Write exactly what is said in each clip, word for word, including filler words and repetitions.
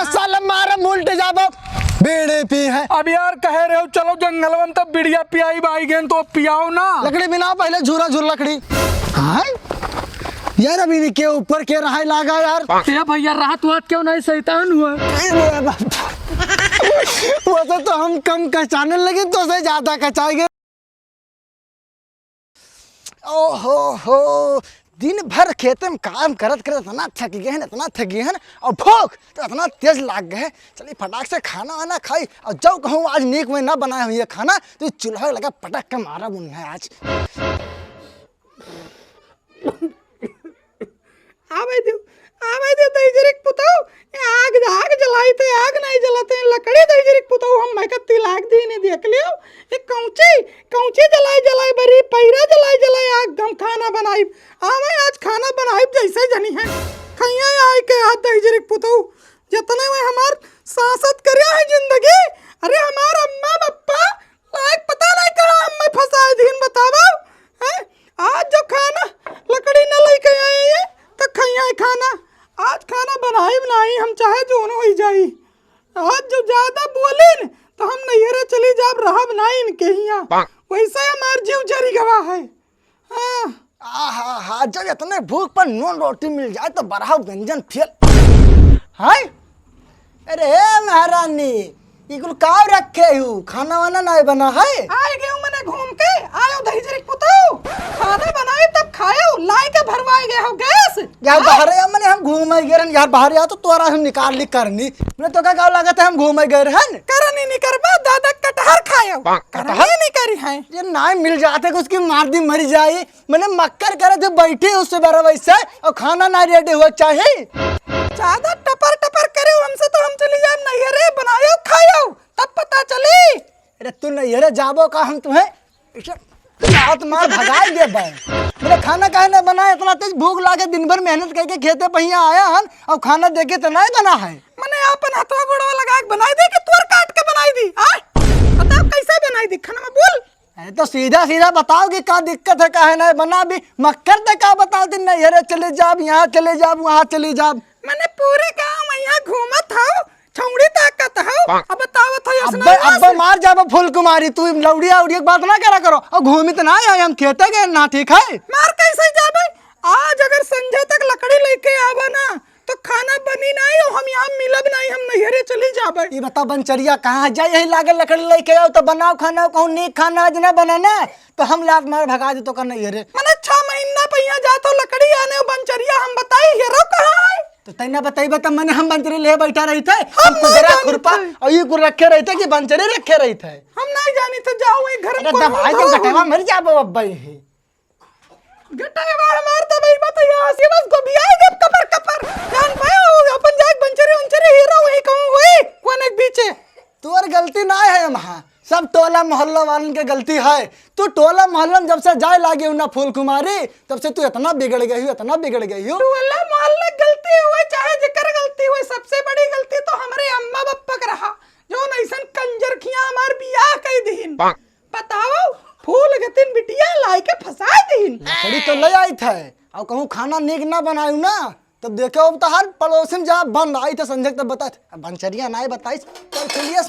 साला मारा उल्टे जाबो, बीड़ी पी है। अब यार कहे रहे हो चलो जंगलवन तब बीड़िया पियाई बाई गेन तो पियाओ ना। लकड़ी बिना पहले झूरा झूर लकड़ी। हाँ? यार अभी नहीं के ऊपर के रहा लागा यार। ए भैया रात वात क्यों नहीं शैतान हुआ? ए रे बाप। वैसे तो हम कम कचाने लगे तो से ज्यादा कचाएंगे। ओहो हो, दिन भर खेते में काम करत करत इतना थक गए हैं, इतना थक गए हैं, और भूख तो इतना तेज लाग गए है। चलिए फटाक से खाना वाना खाई, और जब कहूँ आज नीक में ना बनाए हुई है खाना, तो चूल्हा लगा पटक के मारा मुन्ना आज। आवे दो, आवे दो, दहिजरिक पुतऊ, ये आग, आग जलाई थे, आग नहीं जलाते हैं, लकड़ी दहिजरिक पुतऊ, हम मैं कत्ती लाग दी, इन्हें देख लियो, ये कौची, कौची जलाई जलाई बरी, पैरा जलाई जलाई आग, हम खाना बनाई, आवे आज खाना बनाई जैसे जनी है, खैया आए के आज दहिजरिक पुतऊ, जितने में हमार सांसत करिया है जिंदगी, अरे हमार अम्मा बप्पा, लायक पता नहीं कहाँ अम्मा फंसाए दिन बतावा, हैं? आज जो खाना लकड़ी न लेके आए ये, तो खइया है खाना। आज खाना बनाइब नाई, हम चाहे जोन होई जाई। आज जो ज्यादा बोलिन, तो हम नैहरे चली जाब, रहब नाई इनके हियाँ। वैसे हमार जीव जरी गवा है। हाँ। आहा हा, जब इतने भूख पर नून रोटी मिल जाए, तो बरहा व्यंजन फेल। हाय? अरे हे महारानी, ई कुल काव रखे हु? खाना वाना नाय बना है? आए गयो मने घूम के, आयो दहिजरी पुतऊ। खाना बनाए तब खायो, लाई के भरवाए गए हो गैस। यार हैं? बाहर या मने हम घूमे गए रहन, यार बाहर या तो तोरा हम निकाल ली करनी। मने तो का, का लागत है हम घूमे गए रहन? करनी नहीं करबा, दादा कटहर खायो। कटहर? करनी नहीं करी है। ये नाय मिल जाते कि उसकी मार दी मरी जाए। मने मक्कर करे थे बैठी उससे बड़ा वैसे और खाना ना रेडी हुआ चाही। ज्यादा टपर टपर करे हमसे तो हम चली जाए नैहरे बनायो खायो तब पता चली। अरे तू नैहरे जाबो का हम तुम्हें इसे लात मार भगाई देबे। मने खाना काहे ना बनाए, इतना तेज भूख लागे, दिन भर मेहनत करके खेते पहिया आया हन और खाना देखे तो नहीं बना है। मने आपन हथवा गोड़वा लगा के बनाई दे कि तोर काट के बनाई दी? आ? बताओ कैसे बनाई दी खाना में बोल। अरे तो सीधा सीधा बताओ कि का दिक्कत है, काहे नहीं बना भी? मक्कर ते का बताओ दिन नैहरे चले जाब, यहाँ चले जाब, वहाँ चले जाब। मने पूरे गाँव में यहाँ घूमत हो, छौड़ी ताकत हो, अब बतावत हो अइसना अब्बे, अब्बे मार जाबो फूल कुमारी, तू लौड़िया उड़िया के बात ना करा करो। और घूमित ना आए, हम खेते गए ना, ठीक है? मार कैसे जाबे? आज अगर संझा तक लकड़ी लेके आवा ना, तो खाना बनी नहीं और हम यहाँ मिलब नहीं, हम नैहरे चली जाबे। ये बताओ बनचरिया कहाँ जाए, यही लागे लकड़ी लेके आओ तो बनाओ खाना, कहूँ नीक खाना आज ना बना ना, तो हम लात मार भगा दे तो कर नैहरे। मने छह महीना पे यहाँ जात हो लकड़ी आने, बनचरिया हम बताई हेरो कहाँ है? तो तैना बताइबे तब मने हम बनचरी ले बैठा रही थे, हम हम कुदरा खुरपा और ये कुल रखे रही थे कि बनचरी रखे रही थे। हम नहीं जानी थे, जाओ एक घर में अरे दबाई दो गटवा मर जाबो अब्बे। गटवा मार दबाई बा तो यहाँ से बस गोभिया जब कपर कपर। जान पाए हो, अपन जाए बंचरी उंचरी हीरो वही कहूँ हुई, कोने के बीचे। तोर गलती ना है, हम हाँ, सब टोला मोहल्ला वालन के गलती है। तू टोला मोहल्ला में जब से जाए लागे हूँ ना फूल कुमारी, तब से तू इतना बिगड़ गई हो, इतना बिगड़ गई हो। टोला मोहल्ला गलती हुए चाहे जेकर गलती हुए, सबसे बड़ी गलती तो हमरे अम्मा बप्पा के रहा, जो नैसन कंजरखिया हमार बियाह कई दिहिन। बताओ, फूल गतिन बिटिया लाइके फंसा दीन। लकड़ी तो ले आई थे, और कहूँ खाना नीक ना बनायू ना, तब देखे अब तो हर पड़ोसिन जा बंद आई थे संजय तब बता, अब बनचरिया ना बताइस, चल चलिए।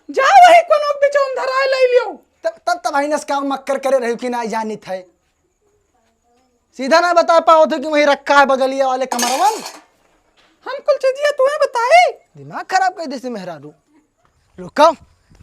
जा वही कोनो बिचौन धराए ले लियो। तब, तब, तब भाई नस का मक्कर करे रही कि ना जानी थे। सीधा ना बता पाओ थे कि वहीं रखा है बगलिया वाले कमरवन। हम कुल चीजिया तुम्हें बताई। दिमाग खराब कर देसी मेहरारू। रुको,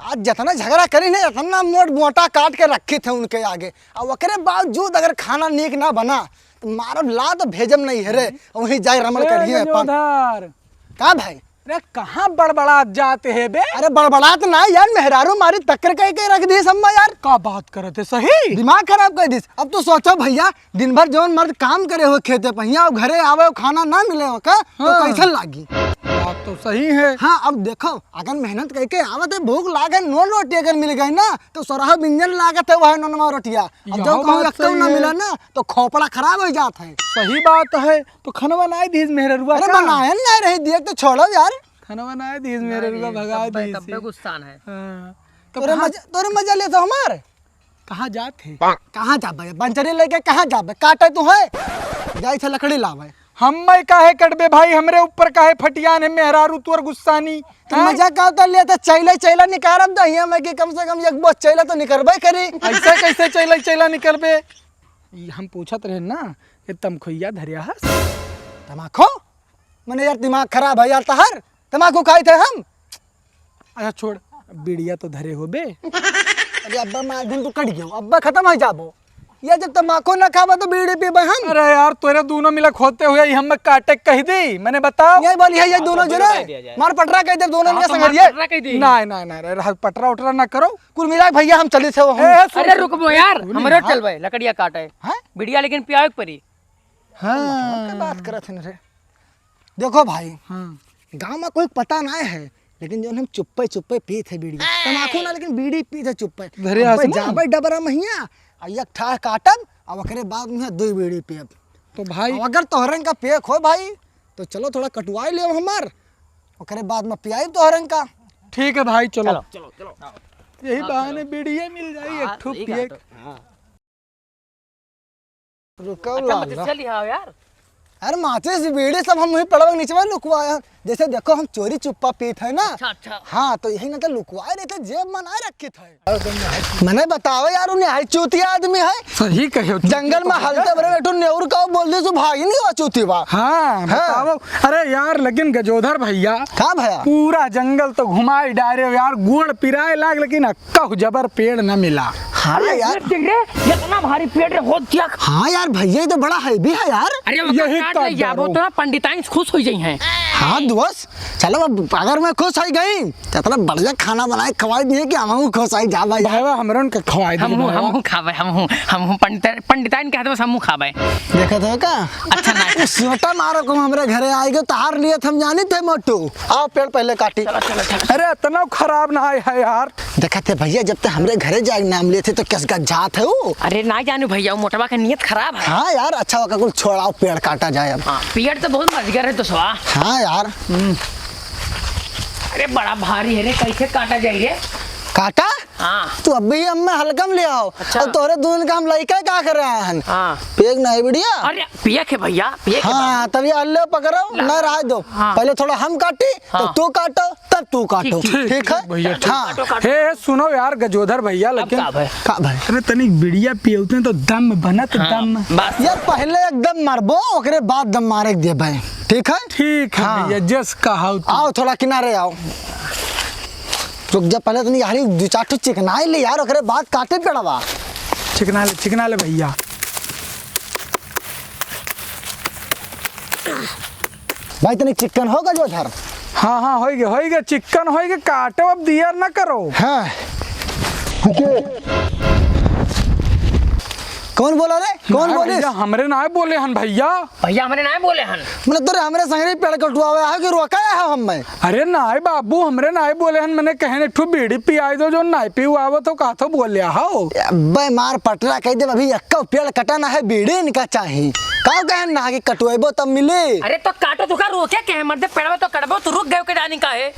आज जितना झगड़ा करी ना, इतना मोट मोटा काट के रखी थे उनके आगे। अब ओकरे बावजूद अगर खाना नीक ना बना, तो मारब लात भेजब नहीं है रे। वहीं जाए रमण ए, करिए अपन। गंजोधर। का भाई? अरे, कहाँ बड़बड़ात जाते है बे? अरे, बड़बड़ात ना यार, मेहरारू मारी तक्कर कह के रख दी सम्मा यार। का बात करत है, सही? दिमाग खराब कर दिस। अब तो सोचो भैया, दिन भर जौन मर्द काम करे हो खेते पहिया, और घरे आवे हो, खाना ना मिले हो का, तो हाँ। कैसन लागी? बात तो सही है। हाँ, अब देखो, अगर मेहनत करके आवत है, भूख लागे, नोन रोटी अगर मिल गई ना, तो सोरह बिंजन लागत है वह नोनवा रोटिया। अब यह जो कहूँ बात एकटो सही ना है। मिला ना, तो खोपड़ा खराब हो जात है। सही बात है। तो खनवा नाय दीस मेहररुआ अरे का? बनाए ना रही, देख तो छोड़ो यार। खनवा नाय दीस मेहररुआ, भगा दीस। तब्बे गुस्सान है। हाँ। तो तोरे कहाँ मजा, तोरे मजा ले तो हमार। कहाँ जात है? कहाँ जाबे? बंचरी लेके कहाँ जाबे? काटे तू है? जाई थे लकड़ी लावे। हम्मे काहे कटबे भाई, हमरे ऊपर काहे फटियान है मेहरारू तोर गुस्सानी? तो हैं? मजा का तो लेते, चैला चैला निकारब दहिया में कि कम से कम एक बोझ चैला तो निकरबे करी। ऐसे कैसे चैला चैला निकरबे? ई हम पूछत रहे ना कि तमखुइया धरिया हस। तमाखो? मने यार दिमाग खराब है यार तहार। तमाखू खाई थे हम। अच्छा छोड़, बीड़िया तो धरे होबे। अरे अब्बा मार दिन तू कट गयो, अब्बा खतम हो जाबो। ये जब तमाखू ना खाबो तो बीड़ी पीबे हम। अरे यार तोरे दोनों मिला खोते हुए ई हमें काटे कह दी, मने बताओ। यही बोली है ये दोनों जने। मार पटरा कह दे दोनों हाँ, के तो संग मार ये। पटरा कह दी। ना ना ना रे, रहा पटरा उटरा ना करो। कुल मिला भैया हम चली थे वो हम। ए, सुन, अरे सुन, रुकबो यार, सुन, हमरे हाँ। चलबे लकड़िया काटे। हाँ? बीड़िया लेकिन पियावे के परी। हाँ। के बात करत हन रे। देखो भाई, हाँ। गाँव में कोई पता ना है, लेकिन जो हम चुप्पे चुप्पे पीत है बीड़ी, तमाकू ना, लेकिन बीड़ी पीत है चुप्पे। घरे अब्बे आस ना? जाबे डबरा महिया, आ एक ठा काटब, आ ओकरे बाद में दुई बीड़ी पियब। तो भाई अब अगर तोहरन का पेक हो भाई, तो चलो थोड़ा कटवाई लेव हमार, ओकरे बाद में पियाई तोहरन का। ठीक है भाई, चलो। चलो, चलो, चलो। यही हाँ, बहाने चलो। बीड़िया मिल जाई, हाँ, एक ठो सही पिए। कहा तो। हाँ। रुको अच्छा, लाला। मत चली आओ यार। अरे माचिस, बीड़ी सब हम वहीं पेड़वा के नीचे में लुकवाए हैं। जैसे देखो हम चोरी चुप्पा पीत है ना। अच्छा, अच्छा। हाँ, तो यही ना तो लुकवाए रहते, जेब में ना रखी थे। मने बताओ यार, उन्हें हाई चूतिया आदमी है। सही कहे हो, जंगल में हलते भरे बैठो, नेउर का बोल दे, सो भाग ही नहीं हुआ चूतिया। हाँ, हाँ। बताओ। अरे यार, लेकिन गजोधर भैया, का भैया? पूरा जंगल तो घुमाई डारे हो यार, गोड़ पिराए लाग, लेकिन कहू जबर पेड़ न मिला। हाँ अरे यार। देख, देख रे, इतना भारी पेड़ रे, हो दिया। हाँ यार, भैया, ये तो बड़ा heavy है यार। अरे, ओकर यही काट ले काट जाबो डालो। तो ना पंडिताइन खुश हो जाई हैं। हाँ दोस्त, चलो अब अगर मैं खुश हो गई, तो इतना बढ़िया खाना बनाए खवाई दिए कि हमहू खुश हो जा भाई। भाईवा, हमरन के खवाई दे हमहू, भाईवा। हमहू खाबे, हमहू, हमहू पंडित, पंडिताइन के हाथ में हमहू खाबे। देखत हो का? अच्छा ना। उस सोटा मारो को हमरे घरे आएगे, तहार लिए हम जानी थे मोटू। आओ पेड़ पहले काटी। चलो, चलो, चलो। अरे इतना खराब ना आए है यार। देखत है भैया, जब ते हमरे घरे जाए के नाम लिए थे तो किस का जात है वो? अरे ना जानू भैया, वो मोटवा का नियत खराब है। हाँ यार, अच्छा होगा कुल छोड़ाओ, पेड़ काटा जाए अब। हाँ, पेड़ तो बहुत मजगर है दोस्तवा। हाँ यार। हम्म। अरे बड़ा भारी है रे, कैसे काटा जाए रे? काटा? हाँ। तू अभी हमें हल्का में ले आओ। अच्छा। और तोहरे दून का हम लइका का कर रहे हैं? हाँ। पेग नहीं बढ़िया? अरे पिए के भैया, पिए के हाँ, बाबू। तभी अल्ले पकड़ो, ला। ना रह दो। हाँ। पहले थोड़ा हम काटी, तो हाँ। तू काटो, तब तू काटो। ठीक, ठीक, ठीक है? ठीक भैया, ठीक। हाँ। काटो, काटो। हे, हे, सुनो यार गजोधर भैया, अब लेकिन का भाई? का भाई? अरे तनिक बीड़िया पियौते तो दम बनत हाँ, दम। बस। यार पहले एकदम मारबो, ओकरे बाद दम मारे के देबे। ठीक है? ठीक है हाँ। भैया, जस कहाउ तू। आओ थोड़ा किनारे आओ। रुक जा, पहले तनी यार दो चार ठो चिकनाई ले यार, ओकरे बाद काटे पेड़वा। चिकना ले, चिकना ले भैया। भाई तनी चिकन होगा जो उधर। हाँ, हाँ, होइगे, होइगे, चिकन होइगे, काटो अब दियर ना करो। हाँ। रुको। कौन बोला रे? कौन ना बोलिस? भैया, हमरे ना बोले हन भैया। भैया, हमरे ना बोले हन। मतलब तोरे हमरे संगरी पेड़ कटवावे आयो कि रोका आयो हमें? अरे नाई बाबू, हमरे नाई बोले हन, मने कहेन एक ठो बीड़ी पियाई दो, जो नाई पिवावत हो, का तो बोल्या हो। अबे मार पटरा कह दे, अभी एक्को पेड़ कटा ना है, बीड़ी इनका चाही। का कहेन ना कि कटवेबो तब मिली। अरे तो काटो, तू का रोके के है मर्दे, पेड़वा तो कटबो, तू रुक गयो के जानी का है?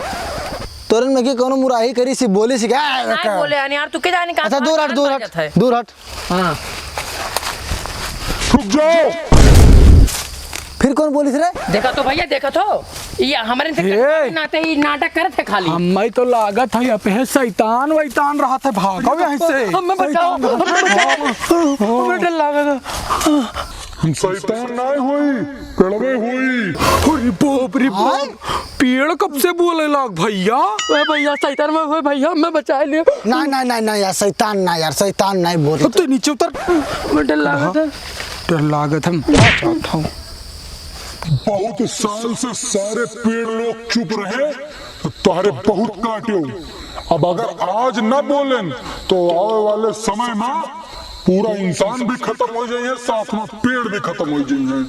तोरन में की कोनो मुराही करी सी बोली सी क्या? नाई बोले हन यार, तू के जानी का अच्छा, दूर हट, दूर हट, दूर हट। हाँ। रुक जाओ। फिर कौन बोलिस रे? देखा तो भैया, देखा तो। ये हमरे से हे। नाते ही नाटक करत है खाली। हमें तो लागत है, अब हे शैतान वैतान रहत है, भागो यहाँ से। हमें बचाओ, हमें बचाओ। हमें डर लागत है। हम शैतान नाय होई, पेड़वे होई। अरे बाप रे बाप, पेड़ कब से बोले लाग भैया? ए भैया, शैतान में होए भैया, हमें बचाए लियो। ना, ना, ना, ना यार, शैतान ना यार, शैतान नहीं बोले। अब तो नीचे उतर। हमें डर लागत है। डर लागत हम। बहुत साल से सारे पेड़ लोग चुप रहे, तो तोहरे बहुत काट्यो। अब अगर आज न बोलेन, तो आवे वाले समय में पूरा इंसान भी खतम होइ जाइहैं, साथ में पेड़ भी खतम होइ जाइहैं।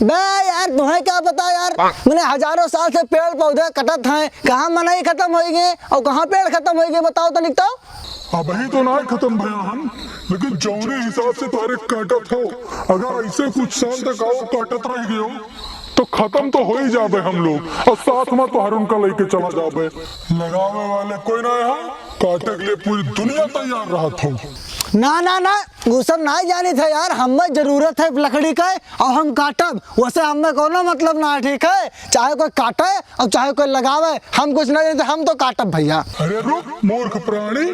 बे यार, तुम्हें क्या पता यार, मने हजारों साल से पेड़ पौधे कटत हैं, कहाँ मनई खतम होइ गए और कहाँ पेड़ खतम होइ गए, बताओ तो, लिखता हो। अबहीं तो नाहीं खतम भया हन, लेकिन जौने हिसाब से तोहरे काटत हो, अगर ऐसे कुछ साल तक आओ काटत रह गयो, तो खतम तो होइ जाबे हम लोग, और साथ में तोहरुन का लेके चला जाबे। लगावे वाले कोई ना है, काटे के लिए पूरी दुनिया तैयार रहत हो। ना, ना, ना, उ सब नाहीं जानित है यार, हमें जरूरत है लकड़ी का और हम काटब, वैसे हमें कौनो मतलब ना है, ठीक है? चाहे कोई काटे और चाहे कोई लगावे, हम कुछ नहीं जानते, हम तो काटब भइया। अरे रुक मूर्ख प्राणी,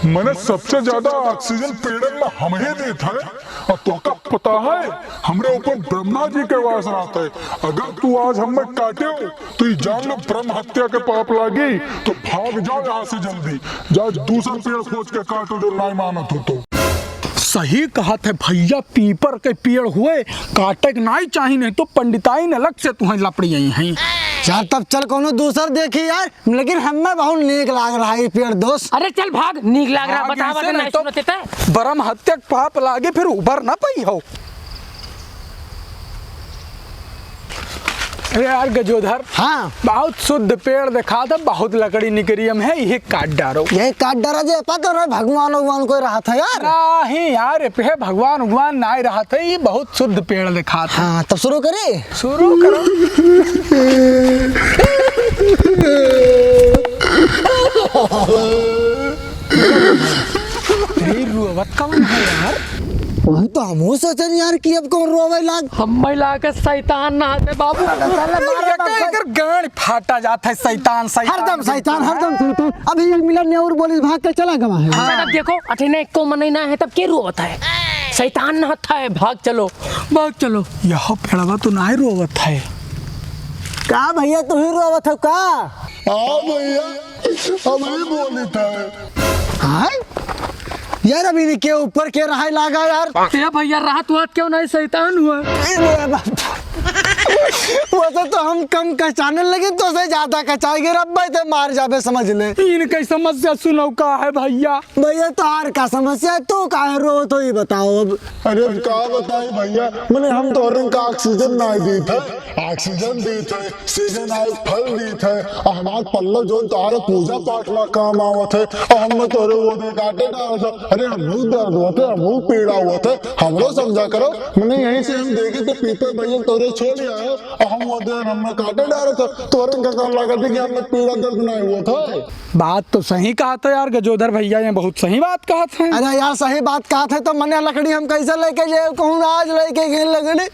मने सबसे ज्यादा oxygen पेड़न में हम ही देत है। और तोहका पता है, हमरे ऊपर ब्रह्मा जी के वास रहत है। अगर तू आज हमें काटे हो, तो ये जान लो, ब्रह्म हत्या के पाप लागी। तो भाग जाओ यहाँ से जल्दी, जाओ दूसर पेड़ खोज के काटो, जो नाहीं मानत हो तो। सही कहत है भइया, पीपर के पेड़ हुए काटे के नाहीं चाही, नहीं तो पंडिताइन अलग से तुहैं लपड़ियइहैं। यार, तब चल कौनो दूसर देखी यार। लेकिन हमें बहुत नीक लाग रहा है ये पेड़, दोस्त। अरे चल भाग, नीक लाग रहा, भाग बता, इसे बता, नहीं नहीं तो सुनते ते। ब्रह्म हत्या के पाप लागे, फिर उबर ना पाई हो। अरे यार गजोधर, हाँ। बहुत शुद्ध पेड़ दिखा था, बहुत लकड़ी निकरी हम है, ये काट डारो। ये काट डारा जे पता रहे भगवान भगवान कोई रहा था यार। नहीं यार, ये पे भगवान भगवान नाहीं रहा था, ये बहुत शुद्ध पेड़ दिखा था। हाँ, तब शुरू करी। शुरू करो। ए, रोवत कौन है यार? वही तो हमहू सोचन यार कि अब कौन रोवे लाग। हम्मे लागे शैतान ना आते बाबू। एकर, एकर गांड फाटा जात है, शैतान, शैतान। हरदम शैतान, हरदम शैतान। अभी एक मिनट ने और बोली, भाग के चला गवा है। अच्छा, तब देखो, अठे ने एको मनई ना है, तब के रोवत है? शैतान ना था है, भाग चलो, भाग चलो। यह पेड़वा तो नाहीं रोवत है। का भइया, तू ही रोवत हो का? हाँ भइया, हम ही बोलित है। हाँ? यार, अब इनके ऊपर के रहाई लागा यार। ए भइया, रात वात क्यों नहीं शैतान हुआ? ए रे बाप। वैसे तो हम कम कचाने लगे, तो से ज्यादा कचाएगे, रब्बा ते मार जाबे, समझ ले। इनके समस्या सुनो का है भइया? भइया, तोहार का समस्या है? तू काहे रो तो ही बताओ अब। अरे, अब का बताई भइया, मने हम तोहरन का oxygen नाहीं दीत है, oxygen दीत है, season आए फल दीत है, और हमार पल्लव जौन तोहरे पूजा पाठ मा काम आवत है, और हम तोहरे वो दे काटे डालत है। अरे, हमहू दर्द होत है, हमहू पीड़ा होत है, हमरो समझा करो। मने यहीं से हम देखे तो पीपर भइया तोहरे छोड़ आए, और हम वो दे हमें काटे डालत है, तोहरे का काम लागत है कि हमें पीड़ा दर्द नाहीं होत है। बात तो सही कहत है यार गजोधर भइया, ये बहुत सही बात कहत है। अरे यार, सही बात कहत है तो मने लकड़ी हम कैसे लेके जाए? कहूँ आज लेके गए लकड़ी,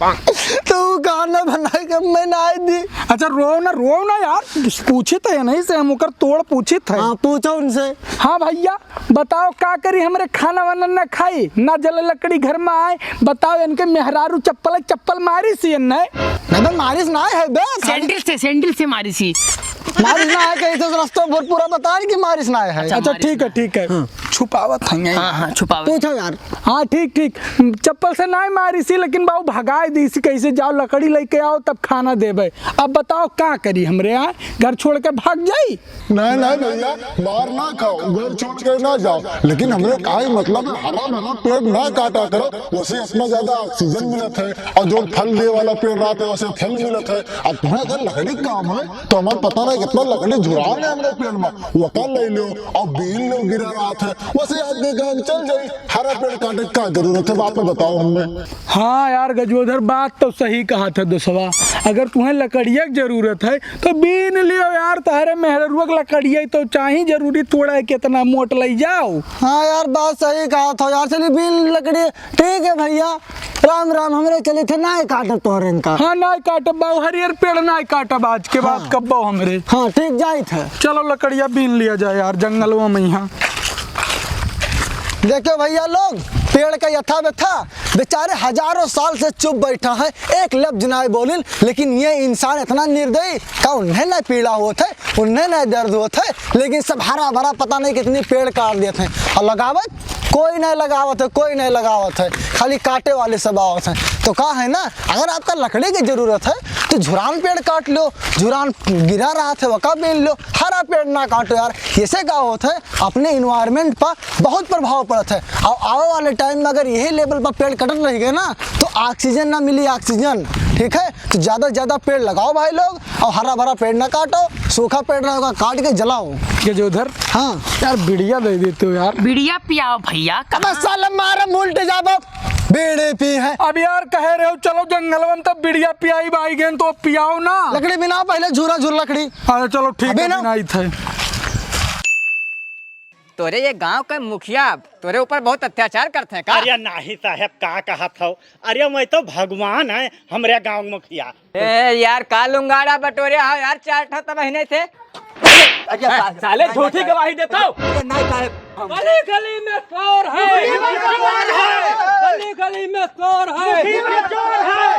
तो उ कहा ना बनाए के मैं ना आई दी। अच्छा, रो ना, रो ना यार, पूछित है नहीं से हम ओकर तोड़ पूछित है। हाँ, पूछो उनसे। हाँ भइया, बताओ का करी, हमरे खाना वाना न खाई, ना जले लकड़ी घर मा आए। बताओ इनके मेहरारू चप्पल चप्पल मारिस इन्हें। नहीं बे, मारिस ना है बे, सैंडल से, सैंडल से मारिस ही। मारिस ना है, कहीं से रस्तों भर पूरा बता रही कि मारिस ना है। अच्छा, अच्छा, मारिस ठीक है, ना। ठीक है। हाँ। छुपावत हैं। हाँ, हाँ, छुपावत। पूछो यार। हाँ, ठीक, ठीक। चप्पल से नाहीं मारिस ही, लेकिन बाबू भगाए दीस ही, कैसे जाओ लकड़ी लेके आओ तब खाना देबे। अब बताओ का करी, हमरे यहाँ घर छोड़ के भाग जाई? नहीं, नहीं भइया, मार ना खाओ, घर छोड़ के ना जाओ, लेकिन हमरे काहे मतलब है, हरा भरा पेड़ ना काटा करो, वसे इतना ज्यादा oxygen मिलत है, और जो फल दे वाला पेड़ रहत है, वसे फल मिलत है। अब तुम्हें अगर लकड़ी काम है, तो हमार पता नहीं कितना लकड़ी झुरान है हमरे पेड़ मा, वका ले लो, और बीन लो गिरा रहत है, वसे आदमी काम चल जाई, हरा पेड़ काटे का जरूरत है, बात में बताओ हमें। हाँ यार गजोधर, बात तो सही कहत है दोस्तवा, अगर तुम्हें लकड़िया की जरूरत है, तो बीन लियो यार, तहरे मेहररुआ के लकड़िया तो चाही जरूरी, तोड़ा है कितना मोट लई जाओ। हाँ यार, बात सही कहत हो यार, चलिए बीन लकड़ी, ठीक है भइया, राम राम, हमरे चलित है, नाहीं काटब तोहरे इनका। हाँ, नाहीं काटब बाबू, हरियर पेड़ नाहीं काटब, आज के बाद हाँ। कब्बो हमरे। हाँ, ठीक, जाइत है। चलो लकड़िया बीन लिया जाए यार, जंगलवा में यहाँ। देखो भइया लोग, पेड़ का यथा व्यथा, बेचारे हजारों साल से चुप बैठा है, एक लफ्ज नाहीं बोलिन, लेकिन ये इंसान इतना निर्दयी, का उन्हें नाहीं पीड़ा होत है, उन्हें नाहीं दर्द होत है, लेकिन सब हरा भरा पता नहीं कितनी पेड़ काट देत हैं और लगावत कोई नाहीं लगावत है, कोई नाहीं लगावत है, खाली काटे वाले सब आवत हैं। तो का है ना, अगर आपका लकड़ी की जरूरत है तो झुरान पेड़ काट लो, झुरान गिरा रहत है वका बीन लो, हरा पेड़ ना काटो यार। ऐसे का होत है, अपने environment पर बहुत प्रभाव पड़त है। और आवे वाले time में अगर यही level पर पेड़ कटत रह गए ना, तो oxygen ना मिली, oxygen। ठीक है, तो ज्यादा से ज्यादा पेड़ लगाओ भाई लोग, और हरा भरा पेड़ ना काटो, सूखा पेड़ रहेगा काट के जलाओ। गजोधर, हाँ। यार बिड़िया दे देते हो यार। बिड़िया पियाओ भइया, अबे कहाँ? साले मारे मुल्ट जाबो, बीड़ी पी है। अब यार कहे रहे हो चलो जंगलवा में, तब बिड़िया पियाई भाई गेन, तो अब पियाओ ना। लकड़ी बिनाओ पहले, झूरा झूर लकड़ी। अरे चलो ठीक अबे है, ना। बिनाई थे। तोरे ये गांव के मुखिया तोरे ऊपर बहुत अत्याचार करते हैं का? अरे नाही साहेब, का कहत हो? अरे मैं तो भगवान है, हमरे गांव के मुखिया। ए यार, का लुंगाड़ा बटोरे हो यार, चार ठो त महीने थे। अरे साले झूठी गवाही देता हो। अरे नहीं साहेब। गली गली में चोर है। गली गली में चोर है।